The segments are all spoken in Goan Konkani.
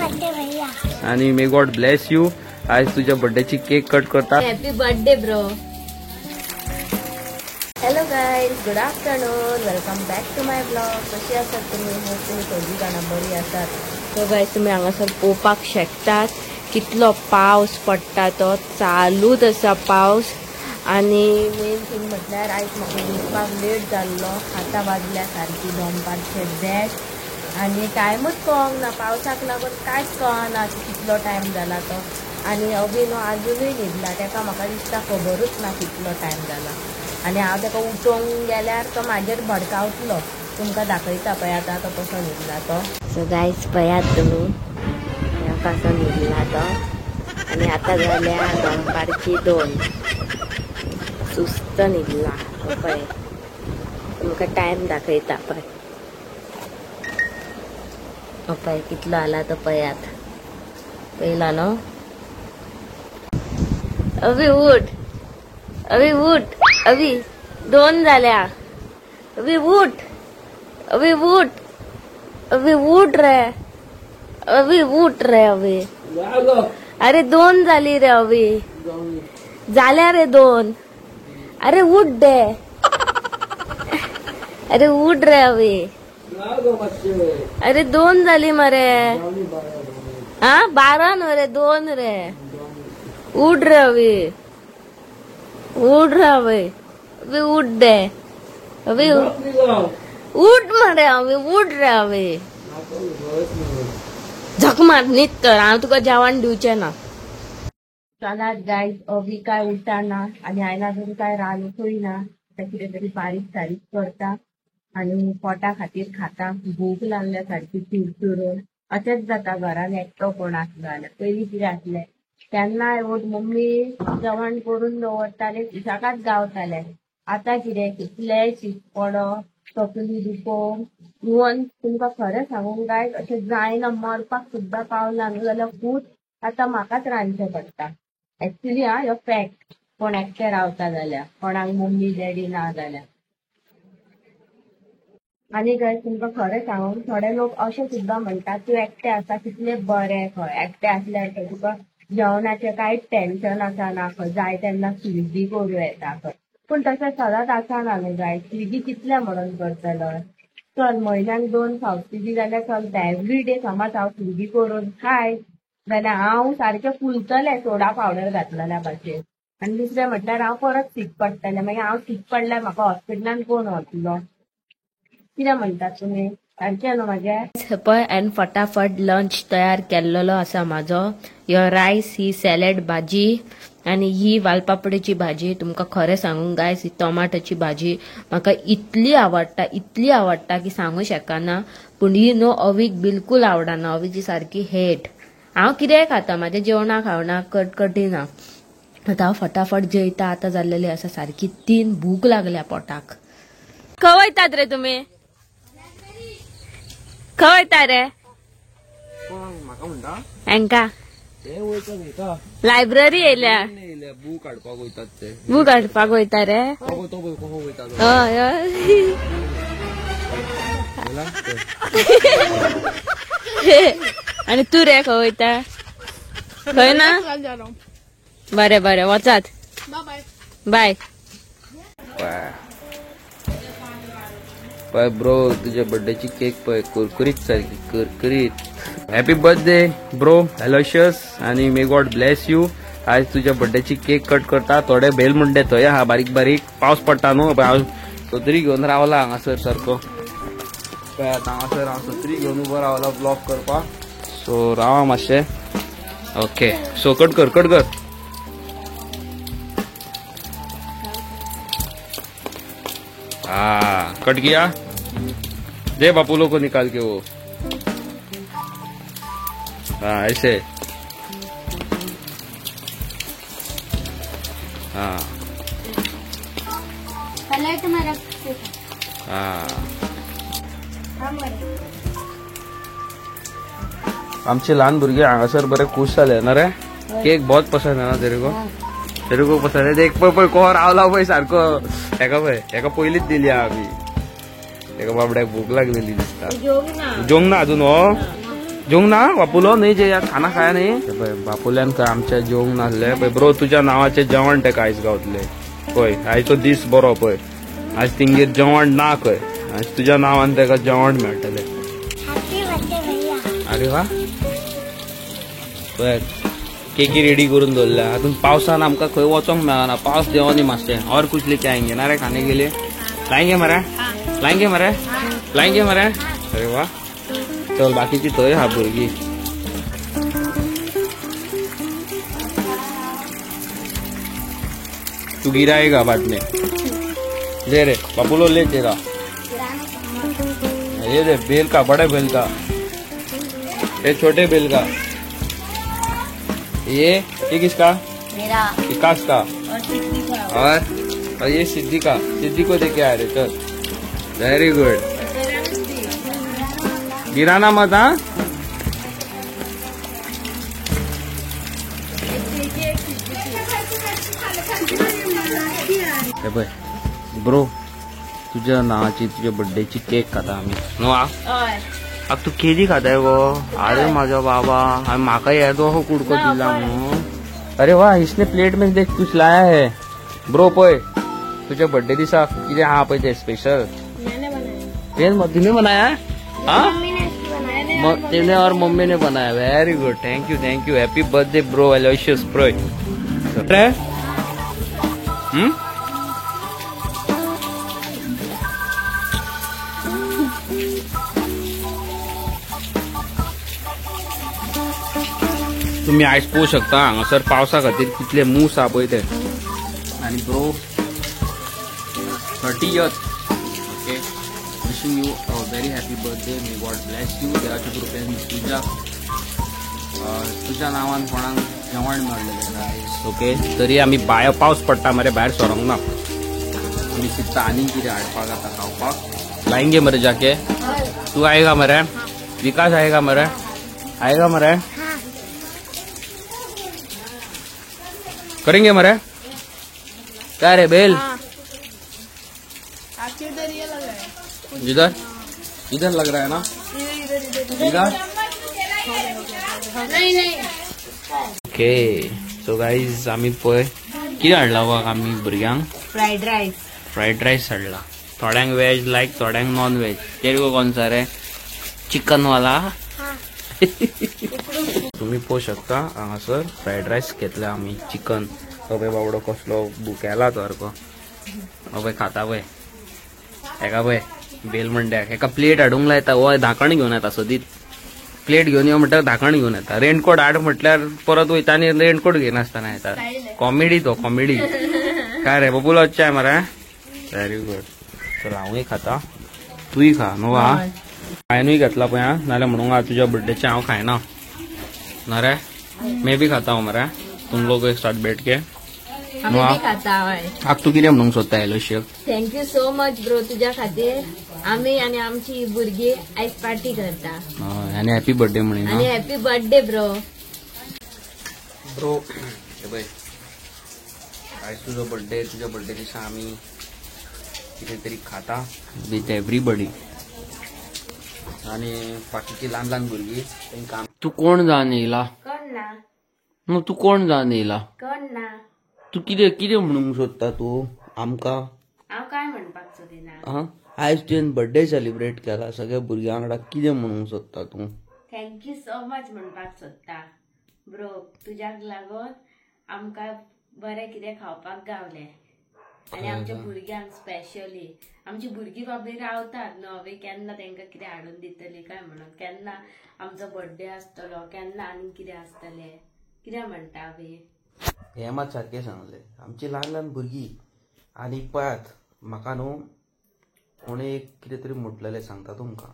बर्थडे भैया आणि मे गॉड ब्लेस you. आज तुझ्या बर्थडेची केक कट करता. Happy birthday bro. Hello guys, good afternoon, welcome back to my blog. कशी आसात तुमी? होप तुमी सगळीं जाणां बरी आसात. सो गायज, तुमी हांगासर पळोवपाक शकतात कितलो पावस पडटा, तो चालूच आसा पावस. आनी मेन थिंग म्हटल्यार आयज म्हाका उठपाक लेट जाल्लो, आतां वाजल्या सारकी 2:15 डॅश. आनी टायमूच कळोंक ना, पावसाक लागून कांयच कळना की कितलो टायम जाला तो. आनी अभी न्हू आजुनूय न्हिदला, ताका म्हाका दिसता खबरूच ना कितलो टायम जाला. आनी हांव ताका उठोवंक गेल्यार तो म्हाजेर भडकावतलो. तुमकां दाखयता पळय आतां तो कसो न्हिदला तो. सो गायज पळयात तुमी कसो न्हिदला तो. आनी आतां जाल्या 2:15, सुस्त न्हिदला पळय. तुमकां टायम दाखयता पळय, पळय कितलो आला तो पळयात. पळयला न्हू? अभी उठ, अभी उठ, अभी 2 जाल्या. अभी उठ, अभी उठ, अभी उठ रे, अभी उठ रे, अभी. अरे 2 जाली रे, अभी जाल्या रे 2. अरे उठ डे, अरे उठ रे अभी. अरे 2 जाली मरे. हा 12 न्हू रे, 2 रे. उठ रे अभी, उठ रे अभी, अभी उठ दे, अभी उठ मरे, अभी उठ रे अभी. झक मार न्हीद तर, हांव तुका जेवण दिवचें ना. चलात गायज, अभी काय उठना आनी हांवें अजून काय रांदूंकूय ना. आतां कितें तरी बारीक सारीक करता आनी पोटा खातीर खाता. भूक लागल्या सारकी चुरचुरून. अशेंच जाता घरान एकटो कोण आसलो जाल्यार. पयलीं कितें आसलें तेन्ना मम्मी जेवण करून दवरताले, दिसाकाच गावताले. आतां कितें कितलेंय शीत पडो, तकली दुखो, इवन तुमकां खरें सांगूंक गायज अशें जायना, मरपाक सुद्दां पावला न्हू जाल्यार खूब आतां म्हाकाच रांदचें पडटा. एक्चुली हा ह्यो फॅक्ट, कोण एकटें रावता जाल्यार, कोणाक मम्मी डॅडी ना जाल्यार. आनी गायज तुमकां खरें सांगूंक थोडे लोक अशें सुद्दां म्हणटात, तूं एकटें आसा कितलें बरें, खंय एकटें आसल्यार खंय तुका जेवणाचें कांयच टेन्शन आसना, खंय जाय तेन्ना स्विगी करूं येता खंय. पूण तशें सदांच आसना न्हू गायज. स्विगी कितलें म्हणून करतलो? चल म्हयन्याक 2 फावट स्विगी जाल्यार चलता. एवरी डे समज हांव स्विगी करून खाय जाल्यार हांव सारकें फुलतलें सोडा पावडर घातलेल्या भाशेन. आनी दुसरें म्हटल्यार हांव परत सीक पडटलें. मागीर हांव सीक पडल्यार म्हाका हॉस्पिटलान कोण वतलो? कितें म्हणटात तुमी? सारकें न्हू म्हाजें? पळय हांवें फटाफट लंच तयार केल्लो आसा म्हाजो. ह्यो रायस, ही सॅलड भाजी आनी ही वालपापडेची भाजी. तुमकां खरें सांगूंक गायज, ही टोमाटोची भाजी म्हाका इतली आवडटा, इतली आवडटा की सांगू शकना. पूण ही न्हू अवीक बिलकूल आवडना. अवीची सारकी हेट. हांव कितेंय खाता, म्हाज्या जेवणाक खावणाक कटकटी ना. आतां हांव फटाफट जेयता. आतां जाल्लेली आसा सारकी 3, भूक लागल्या पोटाक. खंय वयतात रे तुमी? खंय वयता रे? हेंका लायब्ररी येयल्या, बूक हाडपाक वयतात ते. बूक हाडपाक वयता रे? हय हय. आनी तूं रे खंय वयता? खंय ना? बरें बरें, वचात, बाय. पळय ब्रो, तुझ्या बर्थडेची केक पळय, कुरकुरीत सारकी कुरकुरीत. हॅपी बर्थडे ब्रो एलोशियस आणि मे गॉड ब्लेस you. आज तुझ्या बर्थडेची केक कट करता. थोडे बेल मुंडे थंय आहा बारीक बारीक, पावस पडटा न्हू. हांव सत्री घेवन रावला हांगासर सारको. पळय आतां हांगासर हांव सत्री घेवन उबो रावला ब्लॉग करपाक. सो रावा मातशें. ओके, सो कट कर, कट कर. हाँ कट किया, दे बापू लोग को निकाल के वो. हाँ ऐसे. हाँ हाँ आमचे ल्हान भुरगे हांगासर बरे खुश जाले ना रे. केक बहुत पसंद है ना तेरे को? तेरे को पसंद है? देख पळय पळय कोर रावला पळय सारको. हेका पळय, हेका पयलींच दिली आमी. एका बाबड्याक भूक लागलेली दिसता. जेवंक ना अजून हो. जेवंक ना बापुलो? नाही जे यार खाना खाया नाही बापुल्यान खंय आमच्या जेवंक नासले. पळय ब्रो तुज्या नांवाचें जेवण तेका आयज गावतले. पळय आयचो दीस बरो. पळय आज तिंगेर जेवण ना खंय, आज तुज्या नांवान तेका जेवण मेळटलें. अरे वा, पळय केकी रेडी करून दवरल्या. आतां पावसान आमकां खंय वचोंक मेळना, पावस देंवनी मातशें. और कुछ लेके आएंगे ना रे खाने के लिए? लाएंगे मरे, लाएंगे मरे, लाएंगे मरे. अरे वा, चल बाकीची थंय हा भुरगीं. तू गिराएगा बाद में. ले रे बाबूलो, ले तेरा ये दे बेल का, बड़े बेल का, ये छोटे बेल का, ये किसका? मेरा, विकास का, और सिद्धि का, और ये सिद्धि का. सिद्धि को देके आ रहे. चल वेरी गुड. गिराना मत. हाँ ब्रो तुझ्या नावाची तुझ्या बर्थडेची केक खाता आम्ही न्हू. आ तू केदी खाताय गो? अरे माझा बाबा, म्हाका येदो हो कुडको दिला म्हणून. अरे वा, इसने प्लेट में देख कुछ लाया है. ब्रो पळय तुझ्या बर्थडे दिसा कितें आहा पळय ते स्पेशल. तुने बनाया? हाँ तेने और मम्मी ने बनाया. Very good, thank you thank you. Happy birthday bro Aloysius bro. तुम्ही आयज पळोवंक शकता हांगासर पावसा खातीर कितले मूस आहा पळय ते. आनी bro 30th, okay, wishing you a very happy birthday. May God bless you. देवाच्या कृपेन तुज्या तुज्या नांवान कोणाक जेवण मेळ्ळें आयज. ओके, तरी आमी भायर पावस पडटा मरे, भायर सरोंक ना. आमी चिंत्ता आनी कितें हाडपाक आतां खावपाक. लायंगे मरे जाके? तूं आयगा मरे? विकास आयगा मरे? आयगा मरे? करेंगे मरे? क्या रे बेल? इधर ये लग रहा है, इधर इधर लग रहा है ना, इधर नहीं नहीं. ओके सो गाइज आमी पळय कितें हाडला गो आमी भुरग्यांक? Fried rice. फ्रायड रायस हाडला. थोड्यांक वेज लायक, थोड्यांक नॉन वेज. तेरे को कौन सा रे? चिकन वाला. तुम्ही पळोवंक शकता हांगासर फ्रायड रायस घेतला आमी चिकन. तो पळय बाबडो कसलो बुकेला सारको. हो पळय खाता पळय हेका पळय बेल म्हणट्याक हेका प्लेट हाडूंक लायता. हो धाकण घेवन येता सदीत. प्लेट घेवन यो म्हणल्यार धाकण घेवन येता. रेनकोट हाड म्हटल्यार परत वयता आनी रेनकोट घेयनासतना येता. कॉमेडी तो कॉमेडी. काय रे बबुलो, अच्छा मरे? Very good. चल हांवूय खाता, तूंय खा न्हू. हा हांवेनूय घेतला पळय. हा नाल्यार म्हणूंक तुज्या बर्थडेचें हांव खायना ना रे. मैं भी खाता हूँ मरे, तुम लोग एक साथ बैठ के. आग तू कितें म्हणूंक सोदता Aloysius? Thank you so much bro, तुझ्या खातीर आमी आनी आमची भुरगीं आयज पार्टी करता. आनी हॅपी बर्थडे म्हणी. आनी हॅपी बर्थडे ब्रो. ब्रो हे पळय आयज तुजो बर्थडे, तुज्या बर्थडे दिसा आमी कितें तरी खाता विथ एवरीबडी. आनी बाकीची ल्हान ल्हान भुरगीं तांकां. तूं कोण जावन येयला? कोण ना. न्हू तूं कोण जावन येयला? कोण ना. तूं कितें कितें म्हणूंक सोदता तूं आमकां? हांव काय म्हणपाक सोदिना. आं आयज तुवें बर्थडे सेलिब्रेट केला सगळ्या भुरग्यां वांगडा, कितें म्हणूंक सोदता तूं? Thank you so much म्हणपाक सोदता ब्रो. तुज्याक लागून आमकां बरें कितें खावपाक गावलें. आनी आमच्या भुरग्यांक स्पेशली. आमची भुरगीं बाबडी रावतात न्हू अवे केन्ना तांकां कितें हाडून दितली काय म्हणून, केन्ना आमचो बर्थडे आसतलो, केन्ना आनी कितें आसतलें, कितें म्हणटा अवे. हें मात सारकें सांगलें. आमची ल्हान ल्हान भुरगीं. आनी पळयात म्हाका न्हू कोणें एक कितें तरी म्हटलेलें सांगता तुमकां.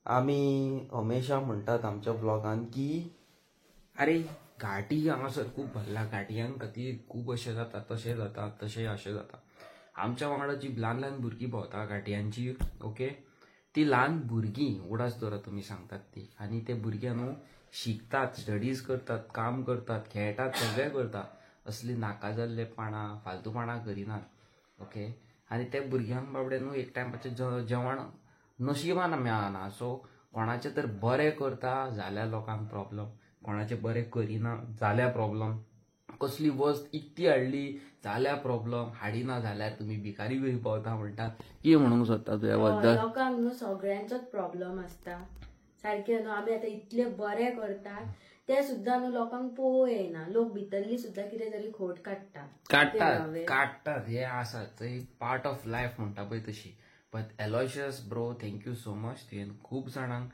आमी हमेशा म्हणटात आमच्या व्लॉगान की अरे घाटी हांगासर खूब भरला, घाटयां खातीर खूब अशें जाता, तशें जाता, तशें अशें जाता. आमच्या वांगडा जी ल्हान ल्हान भुरगीं भोंवता घाटयांची, ओके, ती ल्हान भुरगीं उडास दवरात तुमी सांगतात ती. आनी ते भुरगे न्हू शिकतात, स्टडीज करतात, काम करतात, खेळटात, सगळें करतात. असली नाका जाल्ले पाणां फालतूपणां करिनात, ओके. आनी ते भुरग्यांक बाबडे न्हू एक टायमाचें जेवण नशिबान मेळना. सो कोणाचें तर बरें करता जाल्यार लोकांक प्रॉब्लम, कोणाचें बरें करिना जाल्यार प्रॉब्लम, कसली वस्त इकती हाडली जाल्यार प्रॉब्लम, हाडिना जाल्यार तुमी भिकारी कशी पावता म्हणटा. कितें म्हणूंक सोदता तुज्या बद्दल? लोकांक न्हू सगळ्यांचोच प्रॉब्लम आसता सारकें न्हू. आमी आतां इतले बरें करतात ते सुद्दां न्हू लोकांक पोवं येना. लोक भितरली सुद्दां कितें तरी खोट काडटा काडटात काडटात हे आसा थंय पार्ट ऑफ लायफ म्हणटा पळय तशी. But Aloysius bro, thank you so much. तुवें खूब जाणांक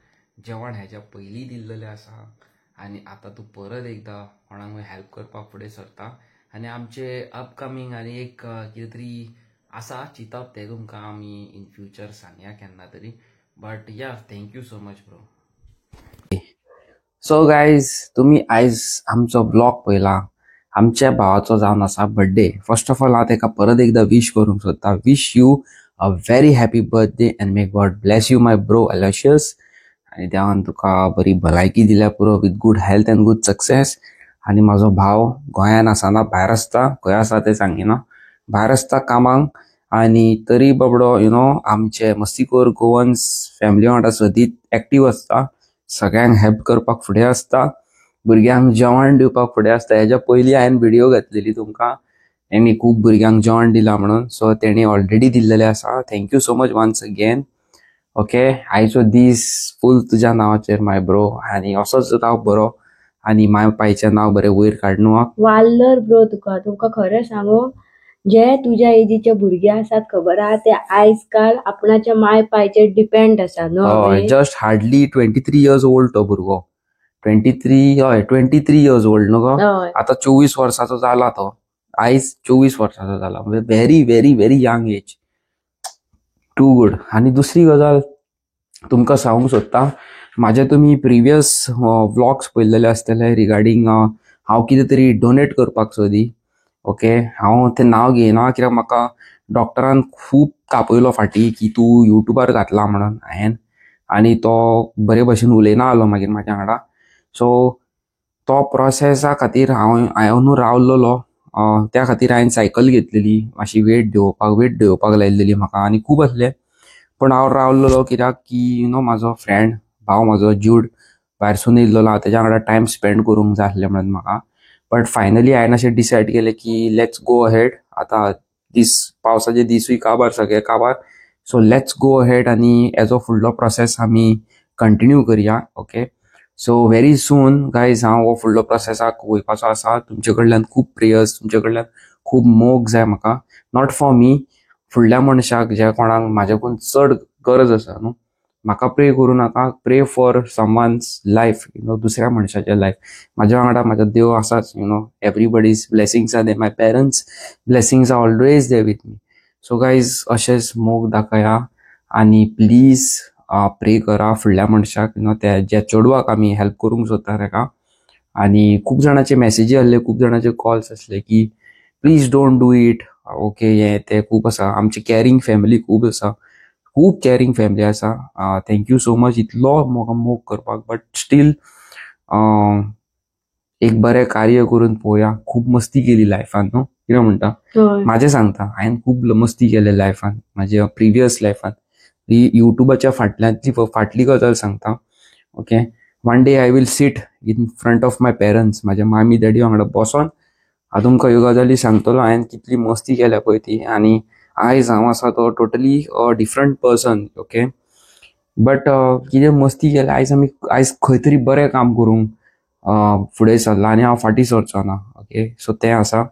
जेवण हेज्या पयलीं दिल्लेलें आसा आनी आतां तूं परत एकदां कोणाक हेल्प करपाक फुडें सरता. आनी आमचे अपकमींग आनी एक कितें तरी आसा चिंतप, तें तुमकां आमी इन फ्युचर सांगया केन्ना तरी. But yeah, thank you so much bro. So guys, तुमी आयज आमचो ब्लॉग पळयला. आमच्या भावाचो जावन आसा बड्डे. फर्स्ट ऑफ ऑल हांव ताका परत एकदां विश करूंक सोदता. Wish you a very happy birthday and may God bless you my bro Aloysius. आनी देवान तुका बरी भलायकी दिल्या पुरो, with good health and good success. आनी म्हाजो भाव गोंयान आसना, भायर आसता, खंय आसा तें सांगिना, भायर आसता कामाक. आनी तरी बाबडो you know आमचे मस्तीखोर गोवन्स फॅमिली वांगडा सदींच एक्टीव आसता, सगळ्यांक हेल्प करपाक फुडें आसता, भुरग्यांक जेवण दिवपाक फुडें आसता. हेज्या पयलीं हांवें व्हिडियो घातलेली तुमकां, तेणी खूब भुरग्यांक जेवण दिलां म्हणून. सो तेणी ऑलरेडी दिल्लेलें आसा. Thank you so much once again. Okay, आयचो दीस फूल तुज्या नांवाचेर माय ब्रो. आनी असोच राव बरो आनी माय पायचें नांव बरें वयर काडणू. वाल्लर ब्रो, तुका तुमकां खरें सांगू, जे तुज्या एजीचे भुरगे आसात खबर आहा ते आयज काल आपणाच्या माय पायचेर डिपेंड आसा न्हू. Just hardly 23 years old तो भुरगो. 23, हय 23 इयर्स ओल्ड न्हू गो. आतां 24 वर्साचो जाला तो, आयज 24 वर्साचो जाला. म्हणजे very very very young age. Too good. आनी दुसरी गजाल तुमकां सांगूंक सोदता, म्हाजे तुमी प्रिवियस व्लॉग्स पळयल्लेले आसतले रिगार्डींग हांव कितें तरी डोनेट करपाक सोदी. ओके, हांव तें नांव घेयना कित्याक म्हाका डॉक्टरान खूब तापयलो फाटीं की तूं युट्यूबार घातला म्हणून हांवें, आनी तो बरे भशेन उलयना आलो मागीर म्हाज्या वांगडा. सो तो प्रोसेसा खातीर हांव न्हू रावलेलो. त्या खातीर हांवें सायकल घेतलेली, मातशी वेट देंवोवपाक लायलेली म्हाका, आनी खूब आसलें. पूण हांव रावलेलो कित्याक की you know म्हाजो फ्रेंड भाव म्हाजो ज्यूड भायरसून येयल्लो, हांव तेज्या वांगडा टायम स्पेंड करूंक जाय आसलें म्हणून म्हाका. बट फायनली हांवें अशें डिसायड केलें की let's go ahead. आतां दीस पावसाचे दिसूय काबार, सगळे काबार, सो let's go ahead आनी एजो फुडलो प्रोसेस आमी कंटिन्यू करया. Okay, so very soon guys हांव हो फुडलो प्रोसेसाक वयपाचो आसा. तुमचे कडल्यान खूब प्रेयर्स, तुमचे कडल्यान खूब मोग जाय म्हाका. Not for me, फुडल्या मनशाक ज्या कोणाक म्हाज्याकून चड गरज आसा न्हू, म्हाका प्रे करूं नाका, pray for someone's life, you know, दुसऱ्या मनशाचें लायफ. म्हाज्या वांगडा म्हाजो देव आसाच, you know, everybody's blessings are there, my parents blessings are always there with me. So guys अशेंच मोग दाखया आनी प्लीज प्रे करा फुडल्या मनशाक, you know, त्या ज्या चेडवाक आमी हेल्प करूंक सोदता ताका. आनी खूब जाणांचे मॅसेजी आसले, खूब जाणांचे कॉल्स आसले की please don't do it, okay, हें तें खूब आसा. आमची कॅरींग फॅमिली खूब आसा, खूब कॅरींग फॅमिली आसा. Thank you so much इतलो म्हाका मोग करपाक. बट स्टील एक बरें कार्य करून पळोवया. खूब मस्ती केली लायफान न्हू, कितें म्हणटा? म्हाजें सांगता, हांवें खूब मस्ती केले लायफान, म्हाज्या प्रिवियस लायफान. युट्यूबाच्या फाटल्यांतली फाटली गजाल सांगता. Okay, one day I will sit in front of my parents, म्हाज्या मामी डॅडी वांगडा बसोन हांव तुमकां ह्यो गजाली सांगतलो हांवें कितली मस्ती केल्या पळय ती. आनी आयज हांव आसा तो totally different person. Okay, but कितें मस्ती केल्या आयज आमी, आयज खंय तरी बरें काम करूंक फुडें सरलां आनी हांव फाटीं सरचो ना. ओके, सो तें आसा.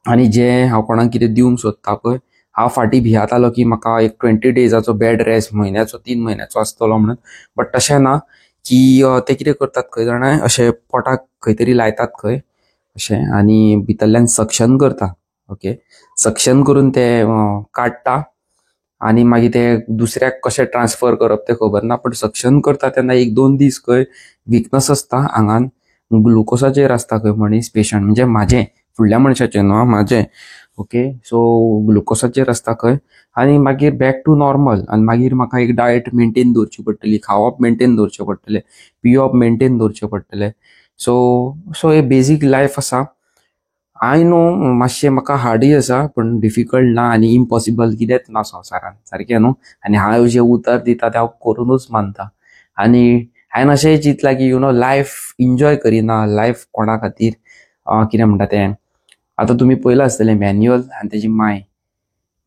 आनी जें हांव कोणाक कितें दिवंक सोदता पळय, हांव फाटीं भियेतालो की म्हाका एक 20 डेजाचो बेड रेस्ट, म्हयन्याचो 3 म्हयन्याचो आसतलो म्हणून. बट तशें ना की ते कितें करतात खंय जाणा, अशें पोटाक खंय तरी लायतात खंय अशें, आनी भितरल्यान सक्शन करता. ओके, सक्शन करून ते काडटा आनी मागीर ते दुसऱ्याक कशें ट्रान्सफर करप तें खबर ना. पण सक्शन करता तेन्ना 1-2 दीस खंय विकनस आसता आंगान, ग्लुकोसाचेर आसता खंय मनीस पेशंट, म्हणजे म्हाजें, फुडल्या मनशाचें न्हू म्हाजें. ओके, सो ग्लुकोसाचेर आसता खंय आनी मागीर बॅक टू नॉर्मल. आनी मागीर म्हाका एक डायट मेनटेन दवरची पडटली, खावप मेनटेन दवरचें पडटलें, पिवप मेनटेन दवरचें पडटलें. सो सो हे बेजीक लायफ आसा. I know मातशें म्हाका हार्डूय आसा, पूण डिफिकल्ट ना आनी इम्पॉसिबल कितेंच ना संवसारांत, सारकें न्हू. आनी हांव जें उतर दिता तें हांव करुनूच मानता. आनी हांवें अशेंय चिंतलां की you know life enjoy करिना, लायफ कोणा खातीर कितें म्हणटा तें. आतां तुमी पळयलां आसतलें मॅन्युअल आनी तेजी माय.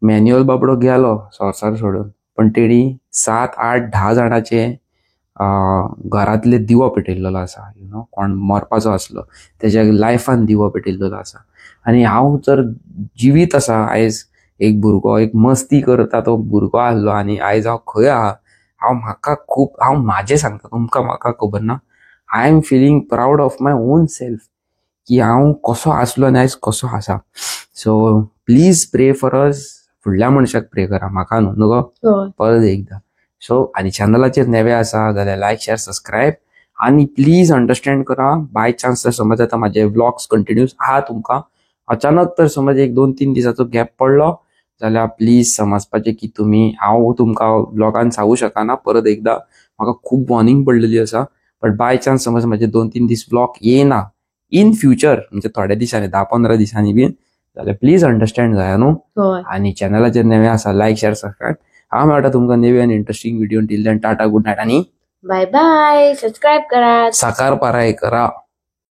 मॅन्युअल बाबडो गेलो संवसार सोडून, पण तेणी 7, 8, 10 जाणाचे घरांतले दिवो पेटयल्लो आसा. You know कोण मरपाचो आसलो तेज्या लायफान दिवो पेटयल्लो आसा. आनी हांव जर जिवीत आसा आयज, एक भुरगो एक मस्ती करता तो भुरगो आसलो आनी आयज हांव खंय आहा, हांव म्हाका खूब, हांव म्हाजें सांगता तुमकां, म्हाका खबर ना. I am feeling proud of my own self की हांव कसो आसलो आनी आयज कसो आसा. So please pray for us. फुडल्या मनशाक प्रे करा, म्हाका न्हू न्हू गो परत एकदां. सो आनी चॅनलाचेर नवे आसा जाल्यार लायक शेअर सबस्क्रायब आनी प्लीज अंडरस्टँड करा. बाय चान्स जर समज आतां म्हाजे व्लॉग्स कंटिन्यूस आहा, तुमकां अचानक तर समज 1, 2, 3 दिसाचो गॅप पडलो जाल्यार प्लीज समजपाचें की तुमी हांव तुमकां व्लॉगान सांगू शकना. परत एकदां म्हाका खूब वॉर्निंग पडलेली आसा. बट बाय चान्स समज म्हाजे 2, 3 दीस व्लॉग येना इन फ्युचर, म्हणजे थोड्या दिसांनी 10, 15 दिसांनी बीन, जाल्यार प्लीज अंडरस्टँड जाया न्हू. आनी चॅनलाचेर नवे आसा लायक शेअर सबस्क्रायब. हांव मेळटा तुमकां नवी आनी interesting video. Till then tata, good night आनी बाय बाय. सबस्क्राईब करा, साकार पाराय करा.